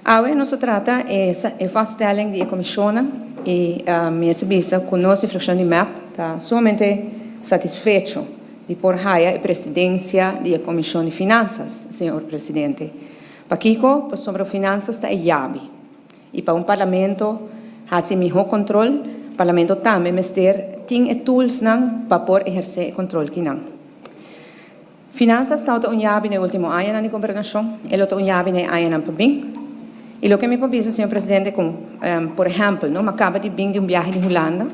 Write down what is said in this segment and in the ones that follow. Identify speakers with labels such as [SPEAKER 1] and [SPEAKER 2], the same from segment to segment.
[SPEAKER 1] Awe nos ta trata e e vaststelling di e comisionnan y mi a bisa cu nos di fraccion di mep ta sumamente satisfecho di por haya e presidencia di e comision di finanzas, señor Presidente. Pakico? Pasobra finanzas ta e yabi y pa un parlamento haci miho control, parlamento tambe mester tin e toolsnan pa por eherce e control kinan. Finanzas ta un yabi na e ultimo añanan di gobernacion, e lo ta un yabi na e añanan pa bin. Y loke mi por bisa, señor Presidente, cu por ehempel, no, m'a caba di bin di un biahe di Hulanda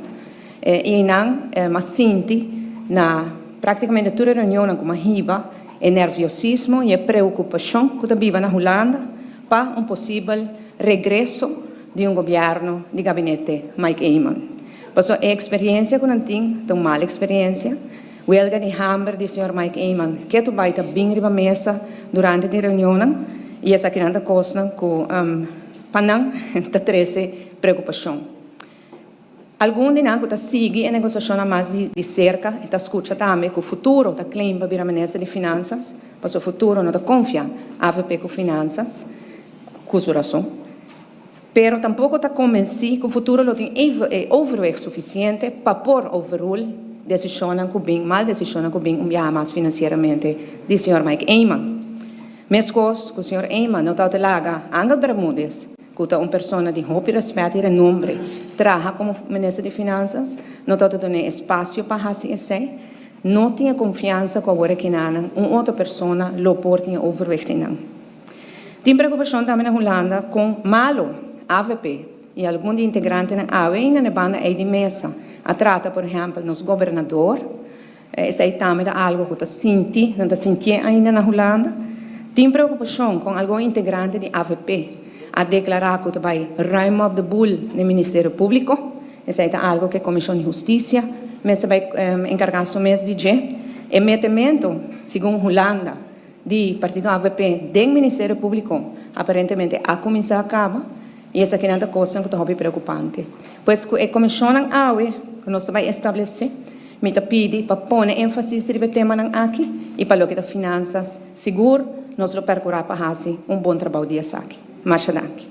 [SPEAKER 1] y nan m'a sinti na practicamente tur e reunionnan cu m'a hiba e nerviosismo y e preocupacion cu ta biba na Hulanda pa un posibel regreso di un gobierno di gabinete Mike Eman. Pasobra e experiencia cu nan tin ta un mal experiencia. Welga di hamber di señor Mike Eman ketu bai ta bin riba mesa durante di reunionnan y esakinan ta cosnan cu pa nan ta trece preocupacion. Algun di nan cu ta sigui e negociacionnan mas di cerca y ta scucha tambe cu futuro ta claim pa bira minister di Finanzas, pasobra futuro no ta confia avp cu Finanzas, cu su razon. Pero tampoco ta convenci cu futuro lo tin e overweg suficiente pa por overrule decisionnan cu bin, mal decisionnan cu bin un biaha mas financieramente di señor Mike Eman. Mescos cu señor Eman no ta laga Angel Bermudez, cu ta un persona di hopi respet y renombre, traha como minister di Finanzas, no ta duna espacio pa haci esey, no tin confiansa cu awor akinan un otro persona lo por tin overwicht nan. Tin preocupacion tambe na Hulanda con malo AVP y algun di integrantenan awe na banda ey di mesa. A trata, por ehempel, nos gobernador, esey tambe ta algo cu ta sinti, no ta sinti ainda na Hulanda. Tin preocupacion cu algun integrante di AVP a declara cu ta bay ruim op de boel di Ministerio Publico. Esey ta algo cu e Comision di Husticia mester bay encarga su mes di dje. E metemento, segun Hulanda, di partido AVP den Ministerio Publico aparentemente a cuminsa caba y esaki ta cos cu ta hopi preocupante. Pues cu e comision awe cu nos ta bay establece, mi ta pidi pa pone enfasis riba e temanan aki y pa loke ta finanzas, sigur nos lo percura pa haci un bon trabou di esaki. Masha danki.